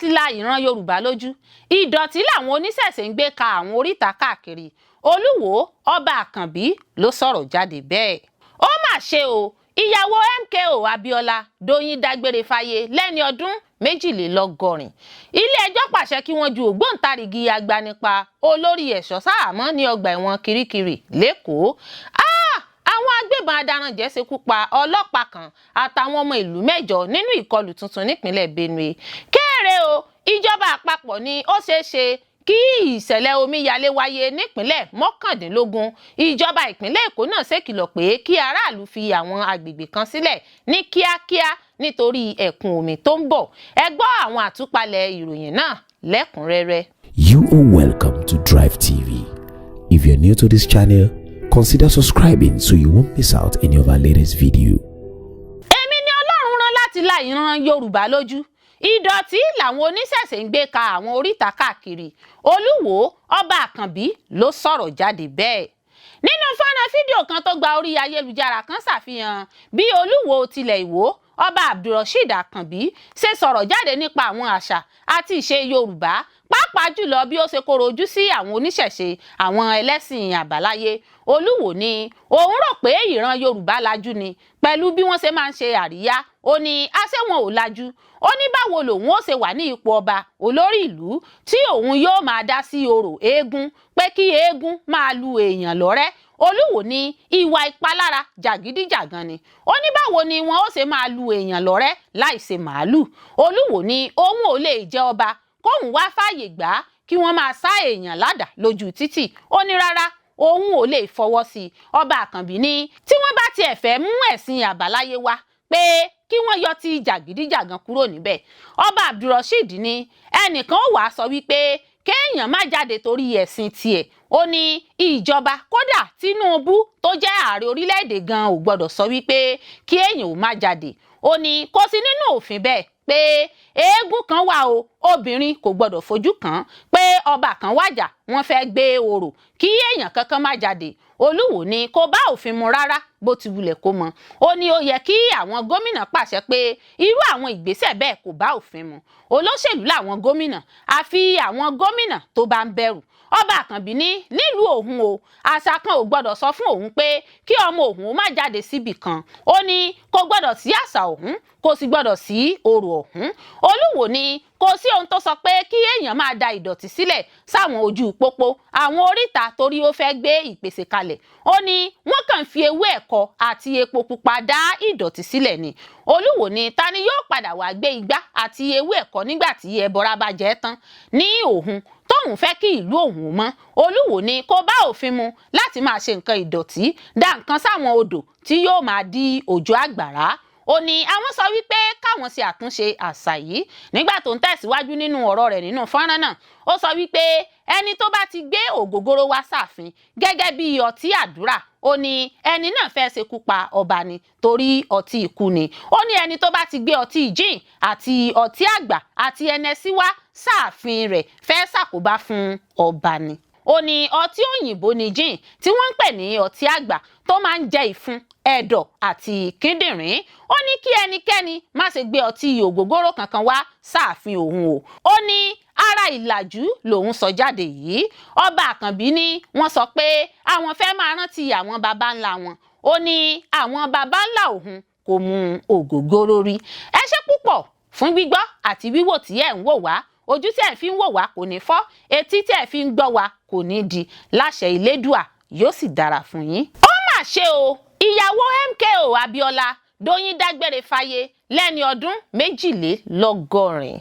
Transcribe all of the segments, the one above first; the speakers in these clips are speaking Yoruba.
láti la ìran Yorùbá lójú. Ìdọ̀tí làwọn oníṣẹ̀ṣe ń gbé ka àwọn oríta káàkiri. Olúwo Ọba Àkànbí ló sọ̀rọ̀ jáde bẹ́ẹ̀. Ó mà ṣe o, ìyàwó MKO Abiola Doyin dágbére fáyé lẹ́ni ọdún 82. Ilé-ẹjọ́ pàṣẹ kí wọ́n ju ògbóǹtarìgì agbanipa olórí ẹ̀ṣọ́ sáhàámọ́ ní ọgbà ẹ̀wọ̀n Kirikiri lẹ́kọ̀ọ́. Àwọn agbébọn adaranjẹ̀ ṣekú pa ọlọ́pàá kan àtàwọn ọmọ ìlú mẹ́jọ nínú ìkọlù tuntun nípínlẹ̀ Benue. Kéré o, ìjọba àpapọ̀ ni ó ṣeé ṣe kí ìṣẹ̀lẹ̀ omíyalé wáyé nípínlẹ̀ 19. Ìjọba ìpínlẹ̀ Èkó náà ṣèkìlọ̀ pé kí aráàlú fi àwọn agbègbè kan sílẹ̀ ní kíákíá nítorí ẹ̀kún omi tó ń bọ̀. Ẹ gbọ́ àwọn àtúpalẹ̀ ìròyìn náà lẹ́kùnrẹ́rẹ́. You are welcome to Drive TV. If you're new to this channel, consider subscribing so you won't miss out any of our latest video. Èmi ni Ọlọ́run rán láti la ìran Yorùbá lójú. Ìdọ̀tí làwọn oníṣẹ̀ṣe ń gbé ka àwọn oríta káàkiri. Olúwo Ọba Àkànbí ló sọ̀rọ̀ jáde bẹ́ẹ̀ nínú fọ́nrán fídíò kan tó gba orí ayélujára kan, ṣàfihàn bí Olúwo tilẹ̀ Ìwó, Ọba Abdulrasheed Àkànbí, ṣe sọ̀rọ̀ jáde nípa àwọn àṣà àti ìṣe Yorùbá, pàápàá jùlọ bí ó ṣe koro ojú sí àwọn oníṣẹ̀ṣe, àwọn ẹlẹ́sìn àbáláyé. Olúwo ní òun rò pé ìran Yorùbá lajú ni pẹ̀lú bí wọ́n ṣe máa ń ṣe àríyá. Ó ní àṣé wọn ò lajú? Ó ní báwo lòun ó ṣe wà ní ipò ọba olórí ìlú tí òun yóò máa dá sí orò eégún, pé kí eégún máa lu èèyàn lọ́rẹ́? Olúwo ní ìwà ìpalára, jàgídíjàgan ni. Ó ní báwo ni wọn ó ṣe máa lu èèyàn lọ́rẹ́ láì ṣe màálù? Olúwo ní òun ò lè jẹ́ ọba kóun wá fààyè gbà á kí wọ́n máa sá èèyàn ládàá lójú títì. Ó ní rárá, òun ò lè fọwọ́ sí i. Ọba Àkànbí ní tí wọ́n bá tiẹ̀ fẹ́ mú ẹ̀sìn àbáláyé wá, pé kí wọ́n yọ ti jàgídíjàgan kúrò níbẹ̀. Ọba Abdulrasheed ní ẹnìkan ó wàá sọ wípé kéèyàn má jáde torí ẹ̀sìn tiẹ̀. Ó ní ìjọba, kódà Tinubu tó jẹ́ ààrẹ orílẹ̀-èdè gan ò gbọ́dọ̀ sọ wípé kí èèyàn ò má jáde. Ó ní kò sí nínú òfin bẹ́ẹ̀ pé eégún kan wà o, obìnrin kò gbọ́dọ̀ fojú kàn án, pé ọba kan wàjà, wọ́n fẹ́ gbé orò, kí èèyàn kankan má jáde. Olúwo ní kò bá òfin mu rárá bó ti wulẹ̀ kó mọ. Ó ní ó yẹ kí àwọn gómìnà pàṣẹ pé irú àwọn ìgbésẹ̀ bẹ́ẹ̀ kò bá òfin mu. Olóṣèlú làwọn gómìnà, àfi àwọn gómìnà tó bá ń bẹ̀rù. Ọba Àkànbí ní nílùú òun o, àṣà kan ò gbọ́dọ̀ sọ fún òun pé kí ọmọ òun má jáde síbì kan. Ó ní kò gbọ́dọ̀ sí àṣà òun, kò sì gbọ́dọ̀ sí orò ọ̀hún. Olúwo ní kò sí ohun tó sọ pé kí èèyàn máa da ìdọ̀tí sílẹ̀ sáwọn ojú pópó, àwọn oríta, torí ó fẹ́ gbé ìpèsè kalẹ̀. Ó ní wọ́n kàn fi ewé ẹ̀kọ àti epo pupa dá ìdọ̀tí sílẹ̀ ni. Olúwo ní ta ni yóò padà wá gbé igbá àti ewé ẹ̀kọ nígbà tí ẹbọra bá jẹ́ tán ní òun tóun fẹ́ kí ìlú òun mọ́? Olúwo ní kò bá òfin mu láti máa ṣe nǹkan ìdọ̀tí, dá nǹkan sáwọn odò tí yóò máa di òjò àgbàrá. Ó ní àwọn sọ wípé káwọn ṣe àtúnṣe àṣà yìí. Nígbà tó ń tẹ̀síwájú nínú ọ̀rọ̀ rẹ̀ nínú fọ́nrán náà, ó sọ wípé ẹni tó bá ti gbé ògógóró wá sáàfin gẹ́gẹ́ bí ọtí àdúrà, ó ní ẹni náà fẹ́ ṣekú pa ọba ni, torí ọtí ikú ni. Ó ní ẹni tó bá ti gbé ọtí gin àti ọtí àgbà àti Hennessy wá sáàfin rẹ̀ fẹ́ ṣàkóbá fún ọba ni. Ó ní ọtí òyìnbó ní gin tí wọ́n ń pè ní ọtí àgbà tó máa ń jẹ ìfun, ẹ̀dọ̀ àti kíndìnrín. Ó ní kí ẹnikẹ́ni má ṣe gbé ọtí ògógóró kankan wá sáàfin òun o. Ó ní ara ìlàjú lòun sọ jáde yìí. Ọba Àkànbí ní wọ́n sọ pé àwọn fẹ́ máa rántí àwọn baba ńlá wọn. Ó ní àwọn baba ńlá òun kò mu ògógóró rí. Ẹ ṣé púpọ̀ fún gbígbọ́ àti wíwò tí ẹ̀ ń wò wá. Ojú tí ẹ̀ fi ń wò wá kò ní fọ́, etí tí ẹ̀ fi ń gbọ́ wá kò ní di. Láṣẹ Ìlédùà, yóò sì dára fún yín. Ó mà ṣe o, ìyàwó MKO Abiola Dóyin dágbére fáyé lẹ́ni ọdún 82.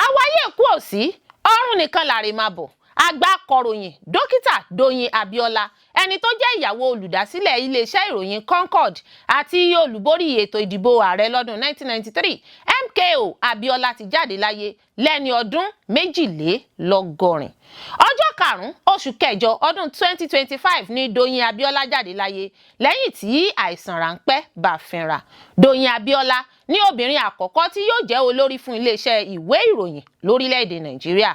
Àwáyé kú ò sí, ọ̀run nìkan làrè máa bọ̀. Àgbà akọ̀ròyìn, Dókítà Dóyin Abiola, ẹni tó jẹ́ ìyàwó olùdásílẹ̀ iléeṣẹ́ ìròyìn Concord àti olùborí ètò ìdìbò ààrẹ lọ́dún 1993, MKO Abiola, ti jáde láyé lẹ́ni ọdún 82. Ọjọ́ 5 oṣù kẹjọ ọdún 2025 ní Dóyin Abiola jáde láyé lẹ́yìn tí àìsàn ráńpẹ́ bá fínra. Dóyin Abiola ní obìnrin àkọ́kọ́ tí yóò jẹ́ olórí fún iléeṣẹ́ ìwé ìròyìn lórílẹ̀‐èdè Nàìjíríà,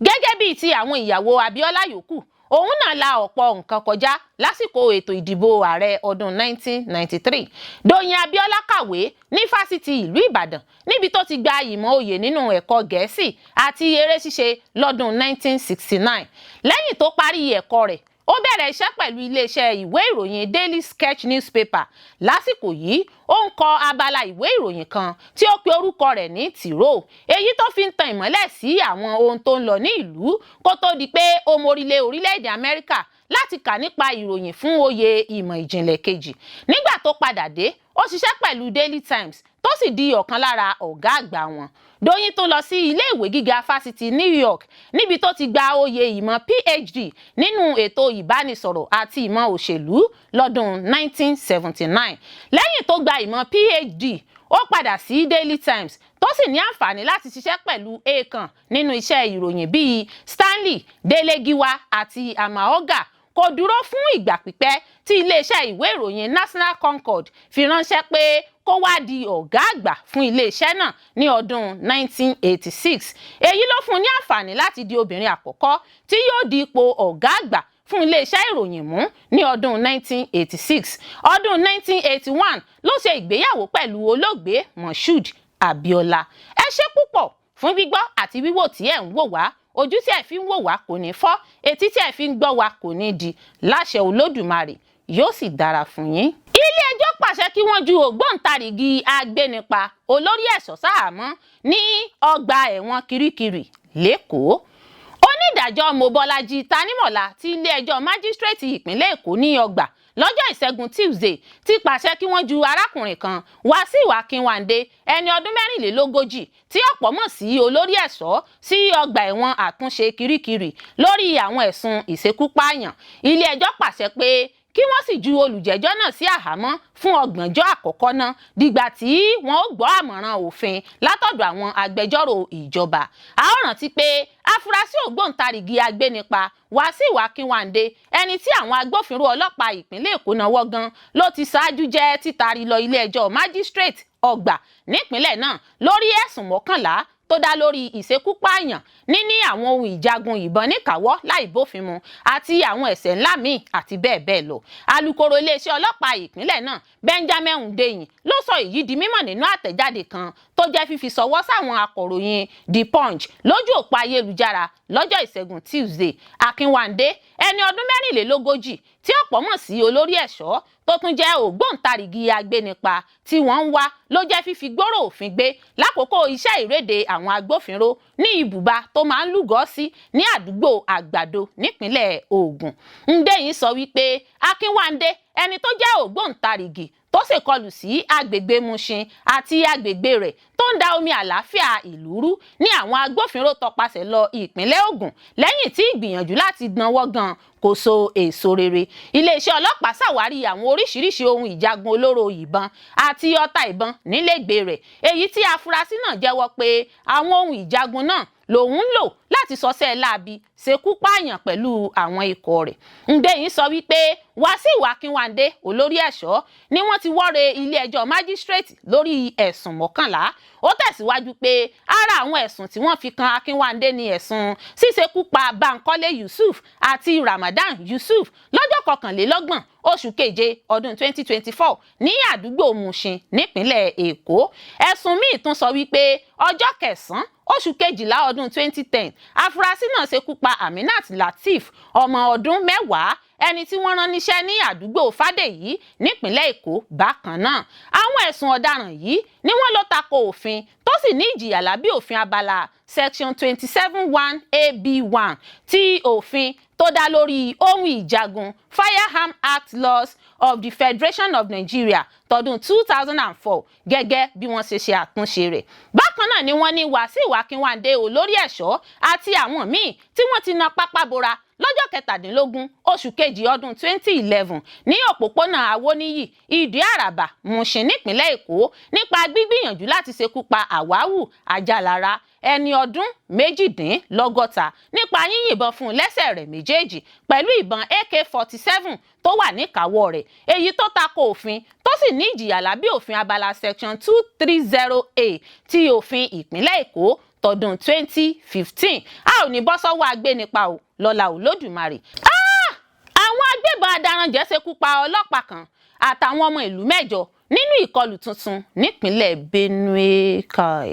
gẹ́gẹ́ bíi ti àwọn ìyàwó Abiola yòókù. Òun náà la ọ̀pọ̀ nǹkan kọjá lásìkò ètò ìdìbò ààrẹ ọdún 1993. Dóyin Abíọ́lá kàwé ní Fásitì ìlú Ìbàdàn, níbi tó ti gba ìmọ̀ oyè nínú ẹ̀kọ́ Gẹ̀ẹ́sì àti eré ṣíṣe lọ́dún 1969. Lẹ́yìn tó parí ẹ̀kọ́ rẹ̀, ó bẹ̀rẹ̀ iṣẹ́ pẹ̀lú iléeṣẹ́ ìwé ìròyìn Daily Sketch newspaper. Lásìkò yìí, ó ń kọ abala ìwé ìròyìn kan tí ó pe orúkọ rẹ̀ ní Tìró, èyí tó fi ń tan ìmọ́lẹ̀ sí àwọn ohun tó ń lọ ní ìlú, kó tó di pé ó mórílé orílẹ̀-èdè Amẹ́ríkà láti kà nípa ìròyìn fún oyè ìmọ̀ ìjìnlẹ̀ kejì. Nígbà tó padà dé, ó ṣiṣẹ́ pẹ̀lú Daily Times, tó sì di ọ̀kan lára ọ̀gá àgbà wọn. Dóyin tún lọ sí ilé ìwé gíga Fásitì New York, níbi tó ti gba oyè ìmọ̀ PhD nínú ètò ìbánisọ̀rọ̀ àti ìmọ̀ òṣèlú lọ́dún 1979. Lẹ́yìn tó gba ìmọ̀ PhD, ó padà sí Daily Times, tó sì ní àǹfààní láti ṣiṣẹ́ pẹ̀lú èèkàn nínú iṣẹ́ ìròyìn bíi Stanley Dele Giwa àti Amaoga. Kò dúró fún ìgbà pípẹ́ tí iléeṣẹ́ ìwé ìròyìn National Concord fi ránṣẹ́ pé kó wá di ọ̀gá àgbà fún iléeṣẹ́ náà ní ọdún 1986. Èyí ló fún un ní àǹfààní láti di obìnrin àkọ́kọ́ tí yóò di ipò ọ̀gá àgbà fún iléeṣẹ́ ìròyìn mú ní ọdún 1986. Ọdún 1981 ló ṣe ìgbéyàwó pẹ̀lú olóògbé Moshood Abiola. Ẹ ṣé púpọ̀ fún gbígbọ́ àti wíwò tí ẹ̀ ń wò wá. Ojú tí ẹ fi ń wò wá kò ní fọ́, etí tí ẹ fi ń gbọ́ wá kò ní di, láṣẹ Olódùmarè. Yóò sì dára fún yín. Ilé-ẹjọ́ pàṣẹ kí wọ́n ju ògbóǹtarìgì agbénipa Olórí Ẹ̀ṣọ́ sáhàámọ́ ní ọgbà ẹ̀wọ̀n Kirikiri lÉkòó. Onídàájọ́ Mobọ́lájí Tanímọ̀lá ti ilé-ẹjọ́ májísrèètì ìpínlẹ̀ Èkó ní Ọgbà lọ́jọ́ Ìṣẹ́gun Tuesday ti pàṣẹ kí wọ́n ju arákùnrin kan, Wàsíù Akínwándé, ẹni ọdún 44, tí ọ̀pọ̀ mọ̀ sí Olórí Ẹ̀ṣọ́, sí ọgbà ẹ̀wọ̀n àtúnṣe Kirikiri lórí àwọn ẹ̀sùn ìṣekúpààyàn. Ilé-ẹjọ́ pàṣẹ pé kí wọ́n sì ju olùjẹ́jọ́ náà sí àhámọ́ fún ọgbọ̀njọ́ àkọ́kọ́ náà, dìgbà tí wọ́n ó gbọ́ àmọ̀ràn òfin látọ̀dọ̀ àwọn agbẹjọ́rò ìjọba. A ó rántí pé afurasí ògbóǹtarìgì agbénipa Wàsíù Akínwándé, ẹni tí àwọn agbófinró ọlọ́pàá ìpínlẹ̀ Èkó nawọ́ gan, ló ti ṣáájú jẹ́ títari lọ ilé-ẹjọ́ májísrèètì Ọgbà nípínlẹ̀ náà lórí ẹ̀sùn 11 tó dá lórí ìṣekúpààyàn, níní àwọn ohun ìjagun ìbọn níkàáwọ́ láì bófin mu àti àwọn ẹ̀ṣẹ̀ ńlá míì àti bẹ́ẹ̀ bẹ́ẹ̀ lọ. Alūkkóró iléeṣẹ́ ọlọ́pàá ìpínlẹ̀ náà, Benjamin Hundeyin, ló sọ èyí di mímọ̀ nínú àtẹ̀jáde kan tó jẹ́ fífi ṣọwọ́ sáwọn akọ̀ròyìn The Punch lójú òpó ayélujára lọ́jọ́ Ìṣẹ́gun Tuesday. Akínwándé, ẹni ọdún 44, tí ọ̀pọ̀ mọ̀ sí Olórí Ẹ̀ṣọ́, tó tún jẹ́ ògbóǹtarìgì agbénipa tí wọ́n ń wá, ló jẹ́ fífi gbòòrò òfin gbé lákòókò iṣẹ́ ìréde àwọn agbófinró ní ibùba tó máa ń lúgọ sí ní àdúgbò Àgbàdo nípínlẹ̀ Ògùn. Hundeyin sọ wípé Akínwándé, ẹni tó jẹ́ ògbóǹtarìgì tó ṣèkọlù sí agbègbè Mushin àti agbègbè rẹ̀, tó ń da omi àlàáfíà ìlú rú, ní àwọn agbófinró tọpasẹ̀ lọ ìpínlẹ̀ Ògùn lẹ́yìn tí ìgbìyànjú láti nawọ́ gan kò so èso rere. Iléeṣẹ́ ọlọ́pàá ṣàwárí àwọn oríṣiríṣi ohun ìjagun olóró, ìbọn àti ọta ìbọn nílégbèé rẹ̀, èyí tí afurasí náà jẹ́wọ́ pé àwọn ohun ìjagun náà lòun ń lò láti ṣọṣẹ́ láabi, ṣekú pààyàn pẹ̀lú àwọn ikọ̀ rẹ̀. Hundeyin sọ wípé Wàsíù Akínwándé, Olórí Ẹ̀ṣọ́, ni wọ́n ti wọ́re ilé-ẹjọ́ májísrèètì lórí ẹ̀sùn 11. Ó tẹ̀síwájú pé ara àwọn ẹ̀sùn tí wọ́n fi kan Akínwándé ní ẹ̀sùn ṣíṣekú pa Bankole Yusuf àti Ramadan Yusuf lọ́jọ́ 21 oṣù keje ọdún 2024 ní àdúgbò Mushin nípínlẹ̀ Èkó. Ẹ̀sùn míì tún sọ wípé ọjọ́ 9 oṣù kejìlá ọdún 2010, afurasí náà ṣekú pa Aminat Lateef, ọmọ ọdún 10, ẹni tí wọ́n rán níṣẹ́ ní àdúgbò Fàdèyí nípínlẹ̀ Èkó bákan náà. Àwọn ẹ̀sùn ọ̀daràn yìí ni wọ́n ló tako òfin, tó sì ní ìjìyà lábẹ́ òfin abala section 27(1)(ab)(1) ti òfin tó dá lórí ohun ìjagun, Firearm Act Laws of the Federation of Nigeria, tọdún 2004, gẹ́gẹ́ bí wọ́n ṣe ṣe àtúnṣe rẹ̀. Bákan náà ni wọ́n ní Wàsíù Akínwándé, Olórí Ẹ̀ṣọ́, àti àwọn míì tí wọ́n ti na pápá bora lọ́jọ́ 17 oṣù kejì ọdún 2011 ní òpópónà Awóníyì, Ìdí Àràbà, Mushin nípínlẹ̀ Èkó, nípa gbígbìyànjú láti ṣekú pa Àwáwù Àjàlára, ẹni ọdún 68, nípa yíyìnbọn fún un lẹ́sẹ̀ rẹ̀ méjèèjì pẹ̀lú ìbọn AK-47 tó wà níkàáwọ́ rẹ̀, èyí tó tako òfin, tó sì ní ìjìyà lábẹ́ òfin abala section 230A ti òfin ìpínlẹ̀ Èkó tọdún 2015. A ò ní bọ́ sọ́wọ́ agbénipa o, lọ́lá Olódùmarè. Àwọn agbébọn adaranjẹ̀ ṣekú pa ọlọ́pàá kan àtàwọn ọmọ ìlú 8 nínú ìkọlù tuntun nípínlẹ̀ Benue. Kai,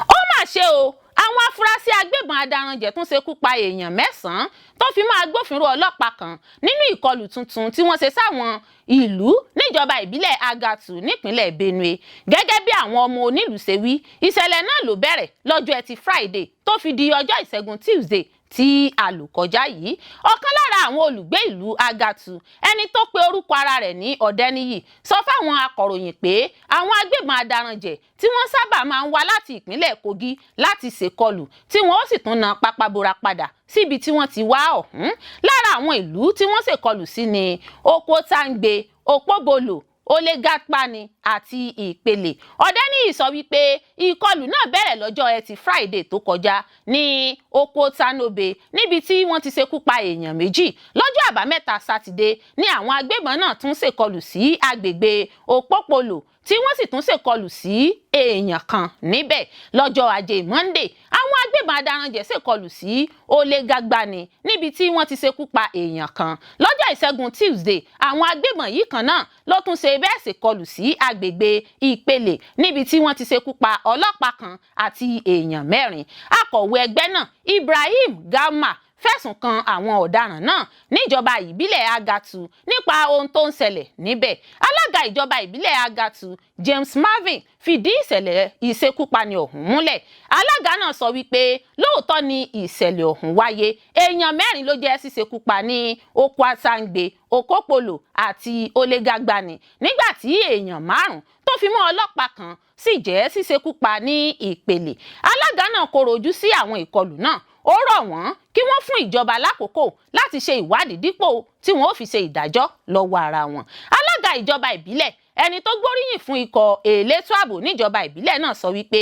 ó mà ṣe o, àwọn afurasí agbébọn adaranjẹ̀ tún ṣekú pa èèyàn 9 tó fi mọ́ agbófinró ọlọ́pàá kan nínú ìkọlù tuntun tí wọ́n ṣe sáwọn ìlú níjọba ìbílẹ̀ Agatu nípínlẹ̀ Benue. Gẹ́gẹ́ bí àwọn ọmọ onílùú ṣe wí, ìṣẹ̀lẹ̀ náà ló bẹ̀rẹ̀ lọ́jọ́ Ẹtì Friday tó fi di ọjọ́ Ìṣẹ́gun Tuesday tí a lò kọjá yìí. Ọ̀kan lára àwọn olùgbé ìlú Agatu, ẹni tó pe orúkọ ara rẹ̀ ní Ọ̀dẹ́níyì, sọ fáwọn akọ̀ròyìn pé àwọn agbébọn adaranjẹ̀ tí wọ́n sábà máa ń wá láti ìpínlẹ̀ Kogi láti ṣèkọlù, tí wọ́n ó sì tún na pápábora padà síbi tí wọ́n ti wá ọ̀hún. Lára àwọn ìlú tí wọ́n ṣèkọlù sí ni Okotangbe, Òpóbolò, Olegatpani àti Ìpele. Ọ̀dẹ́níyì sọ wípé ìkọlù náà bẹ̀rẹ̀ lọ́jọ́ Ẹtì Friday tó kọjá ní Okotanobe, níbi tí wọ́n ti ṣekú pa èèyàn 2. Lọ́jọ́ Àbámẹ́ta Sátidé ní àwọn agbébọn náà tún ṣèkọlù sí agbègbè Òpópolò, tí wọ́n sì tún ṣèkọlù sí èèyàn kan níbẹ̀. Lọ́jọ́ Ajé Monday, àwọn agbébọn adaranjẹ̀ ṣèkọlù sí Olegagbani, níbi tí wọ́n ti ṣekú pa èèyàn kan. Lọ́jọ́ Ìṣẹ́gun Tuesday, àwọn agbébọn yìí kan náà ló tún ṣe bẹ́ẹ̀ ṣèkọlù sí agbègbè Ìpele, níbi tí wọ́n ti ṣekú pa ọlọ́pàá kan àti èèyàn 4. Akọ̀wé ẹgbẹ́ náà, Ibrahim Galma, fẹ̀sùn kan àwọn ọ̀daràn náà níjọba ìbílẹ̀ Agatu nípa ohun tó ń ṣẹlẹ̀ níbẹ̀. Alága ìjọba ìbílẹ̀ Agatu, James Marvin, fìdí ìṣẹ̀lẹ̀ ìṣekúpani ọ̀hún múlẹ̀. Alága náà sọ wípé lóòótọ́ ni ìṣẹ̀lẹ̀ ọ̀hún wáyé. Èèyàn 4 ló jẹ́ ṣíṣekúpa ní Okwatangbe, Okopolo àti Olegagbani, nígbà tí èèyàn 5 tó fi mọ́ ọlọ́pàá kan sì jẹ́ ṣíṣekúpa ní Ìpele. Alága náà kọ̀rọ̀ ojú sí àwọn ìkọlù náà. Ó rọ̀ wọ́n kí wọ́n fún ìjọba lákòókò láti ṣe ìwádìí dípò tí wọ́n ó fi ṣe ìdájọ́ lọ́wọ́ ara wọn. Alága ìjọba ìbílẹ̀, ẹni tó gbóríyìn fún ikọ̀ elétò ààbò níjọba ìbílẹ̀ náà, sọ wípé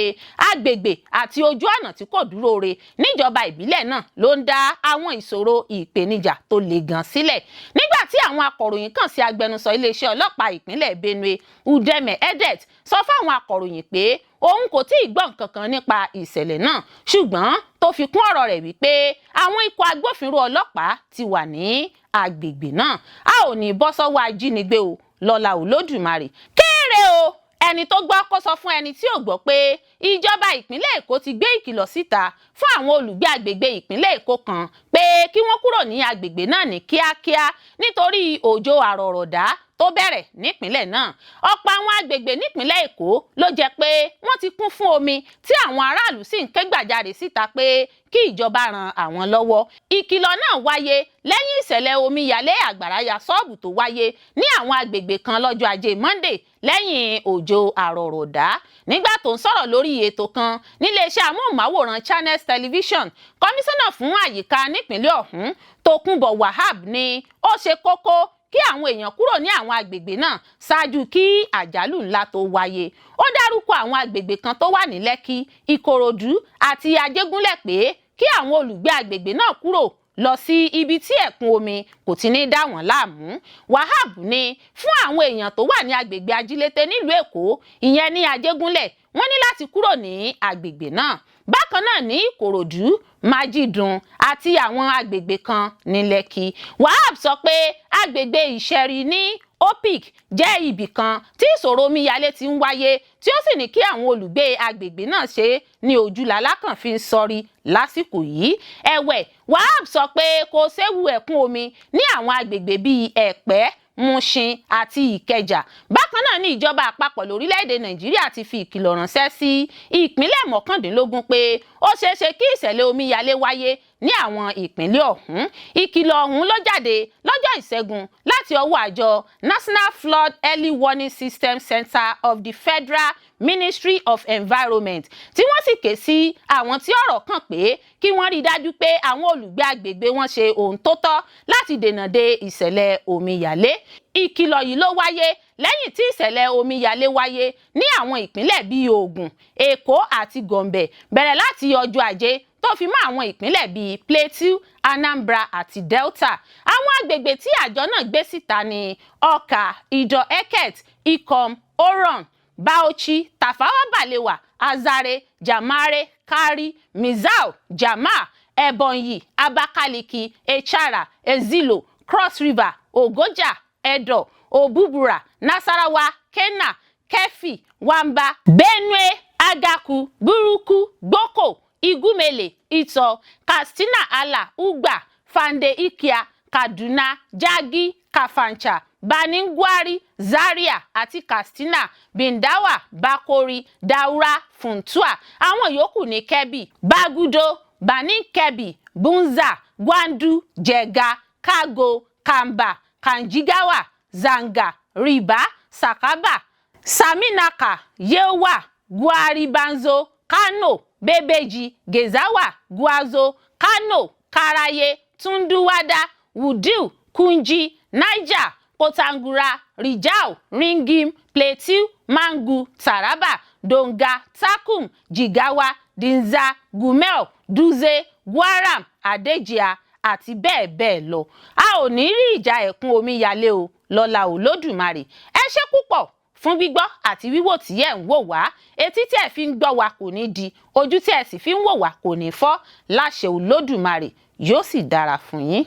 agbègbè àti ojú ọ̀nà tí kò dúró re níjọba ìbílẹ̀ náà ló ń dá àwọn ìṣòro ìpèníjà tó le gan sílẹ̀. Nígbà tí àwọn akọ̀ròyìn kàn sí agbẹnusọ iléeṣẹ́ ọlọ́pàá ìpínlẹ̀ Benue, Udeme Edet, sọ fáwọn akọ̀ròyìn pé òun kò tí ì gbọ́ nǹkan kan nípa ìṣẹ̀lẹ̀ náà, ṣùgbọ́n tó fi kún ọ̀rọ̀ rẹ̀ wípé àwọn ikọ̀ agbófinró ọlọ́pàá ti wà ní agbègbè náà. A ò ní bọ́ sọ́wọ́ ajínigbé o lọ́la Olódùmarè. Kéré o, ẹni tó gbọ́ kó sọ fún ẹni tí ò gbọ́ pé ìjọba ìpínlẹ̀ Èkó ti gbé ìkìlọ̀ síta fún àwọn olùgbé agbègbè ìpínlẹ̀ Èkó kan pé kí wọ́n kúrò ní agbègbè náà ní kíákíá nítorí òjò àrọ̀rọ̀dá tó bẹ̀rẹ̀ nípínlẹ̀ náà. Ọ̀pọ̀ àwọn agbègbè nípínlẹ̀ Èkó ló jẹ́ pé wọ́n ti kún fún omi, tí àwọn aráàlú sì ń ké gbàjarè síta pé kí ìjọba ran àwọn lọ́wọ́. Ìkìlọ̀ náà wáyé lẹ́yìn ìṣẹ̀lẹ̀ omíyalé àgbàrá ya ṣọ́ọ̀bù tó wáyé ní àwọn agbègbè kan lọ́jọ́ Ajé Monday lẹ́yìn òjò àrọ̀rọ̀dá. Nígbà tó ń sọ̀rọ̀ lórí ètò kan níléeṣẹ́ amóhùnmáwòrán Channels Television, kọmíṣánná fún àyíká nípínlẹ̀ ọ̀hún, Tókunbọ̀ Wahab, ní ó ṣe kókó kí àwọn èèyàn kúrò ní àwọn agbègbè náà ṣáájú kí àjálù ńlá tó wáyé. Ó dárúkọ àwọn agbègbè kan tó wà ní Lẹ́kì, Ìkòròdú àti Ajégúnlẹ̀ pé kí àwọn olùgbé agbègbè náà kúrò lọ sí ibi tí ẹ̀kún omi kò ti ní dá wọ́n láàmú. Wahab ní fún àwọn èèyàn tó wà ní agbègbè Ajílété nílùú Èkó, ìyẹn ní Ajégúnlẹ̀, wọ́n ní láti kúrò ní agbègbè náà. Bákan náà ní Ìkòròdú, Májídùn àti àwọn agbègbè kan ní Lẹ́kì. Wahab sọ pé agbègbè Ìṣẹ̀rí ní OPIC jẹ́ ibì kan tí ìṣòro omíyalé ti ń wáyé, tí ó sì ní kí àwọn olùgbé agbègbè náà ṣe ní ojúlalákàn fi ń sọrí lásìkò yìí. Ẹ̀wẹ̀, Wahab sọ pé kò séwu ẹ̀kún omi ní àwọn agbègbè bíi Ẹ̀pẹ́, Mushin àti Ìkẹjà. Bákan náà ní ìjọba àpapọ̀ lórílẹ̀‐èdè Nàìjíríà ti fi ìkìlọ̀ ránṣẹ́ sí ìpínlẹ̀ 19 pé ó ṣeéṣe kí ìṣẹ̀lẹ̀ omíyalé wáyé ní àwọn ìpínlẹ̀ ọ̀hún. Ìkìlọ̀ ọ̀hún ló jáde lọ́jọ́ Ìṣẹ́gun láti ọwọ́ àjọ National Flood Early Warning System Center of the Federal Ministry of Environment, tí wọ́n sì ké sí àwọn tí ọ̀rọ̀ kàn pé kí wọ́n rí i dájú pé àwọn olùgbé agbègbè wọn ṣe ohun tó tọ́ láti dènà de ìṣẹ̀lẹ̀ omíyalé. Ìkìlọ̀ yìí ló wáyé lẹ́yìn tí ìṣẹ̀lẹ̀ omíyalé wáyé ní àwọn ìpínlẹ̀ bíi Ògùn, Èkó àti Gombe bẹ̀rẹ̀ láti ọjọ́ Ajé, tó fi mọ́ àwọn ìpínlẹ̀ bíi Plateau, Anambra àti Delta. Àwọn agbègbè tí àjọ náà gbé síta ní Ọkà, Ìdọ̀ Eket, Ikom, Oron, Bauchi, Tafawa Balewa, Azare, Jama'are, Kari, Misau, Jama'a, Ebonyi, Abakaliki, Echara, Ezilo, Cross River, Ogoja, Edo, Obubura, Nasarawa, Kena, Keffi, Wamba, Benue, Agaku, Buruku, Gboko, Igumele, Ito, Katsina Ala, Ugba, Fande Ikia, Kaduna, Jagi, Kafancha, Baningwari, Zaria àti Katsina, Bindawa, Bakori, Daura, Funtua. Àwọn yòókù ní Kebbi, Bagudo, Birnin Kebbi, Bunza, Gwandu, Jega, Kago, Kamba, Kanjigawa, Zanga, Riba, Sakaba, Saminaka, Yewa, Gwaribanzo, Kano, Bebeji, Gezawa, Gwazo, Kano, Karaye, Tunduwada, Wudu, Kunji, Niger, Kotangura, Rijau, Ringim, Plateau, Mangu, Taraba, Donga, Takum, Jigawa, Dinza, Gumel, Dutse, Gwaram, Hadejia àti bẹ́ẹ̀ bẹ́ẹ̀ lọ. A ò ní rí ìjà ẹ̀kún omíyalé o lọ́lá Olódùmarè. Ẹ ṣé púpọ̀ fún gbígbọ́ àti wíwò tí ẹ̀ ń wò wá. Etí tí ẹ̀ fi ń gbọ́ wa kò ní di, ojú tí ẹ̀ sì fi ń wò wá kò ní fọ́ láṣẹ Olódùmarè, yóò sì dára fún yín.